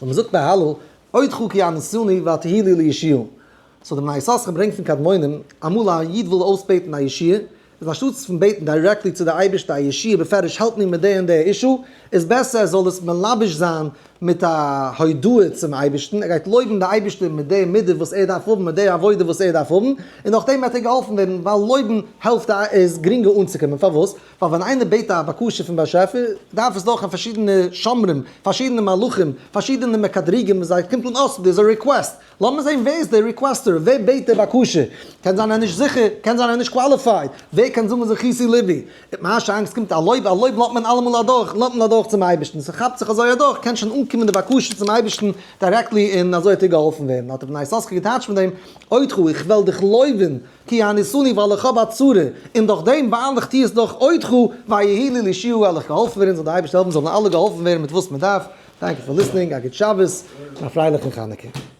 So מ'זאגט ביי הלל, אודך כי עניתני ותהי לי לישועה. So די בני יששכר ברענגט פון קדמונים, אמאל א איד וויל אויסבעטן א ישועה, איז אנשטאטס פון בעטן directly צו די אייבערשטער א ישועה בפירוש help מיר מיט די און די issue, איז בעסער ער זאל עס מלבש זיין מיט א הודאה צום אייבערשטן, ער גייט לויבן די אייבערשטער מיט די מידה וואס ער דארף האבן, מיט די עבודה וואס ער דארף האבן, און נאכדעם וועט ער געהאלפן ווערן, ווייל לויבן העלפט איז גרינגער אנצוקומען, פארוואס? ווייל ווען איינער בעט א בקשה פון באשעפער, דארף עס דורכגיין פארשידענע שומרים, פארשידענע מלאכים, פארשידענע מקטריגים, וואס זיי קומט אן אויס, דאס איז א request, לאמיר זען ווער איז דער requester, ווער בעט די בקשה, קען זיין ער איז נישט זיכער, קען זיין ער איז נישט qualified, ווער קען זאגן זכיתי לבי, מה שאין כן ס'קומט א לויב, א לויב לאזט מען אלעמאל אדורך, לאזט מען אדורך צום אייבערשטן, ס'כאפט זיך אזוי אדורך, קען שוין אנקומען די בקשה צום אייבערשטן directly און אזוי וועט ער געהאלפן ווערן, האט ר' בני יששכר געטייטשט מיט דעם, אודך, איך וועל דיך לויבן, כי עניתני ווייל איך האב א צרה, און דורך דעם ווייל איך טו עס דורך אודך, ויהי לי לישועה וועל איך געהאלפן ווערן, זאל דער אייבערשטער העלפן זאלן אלע געהאלפן ווערן מיט וואס מען דארף, thank you for listening, א גוט שבת און א פרייליכן חנוכה.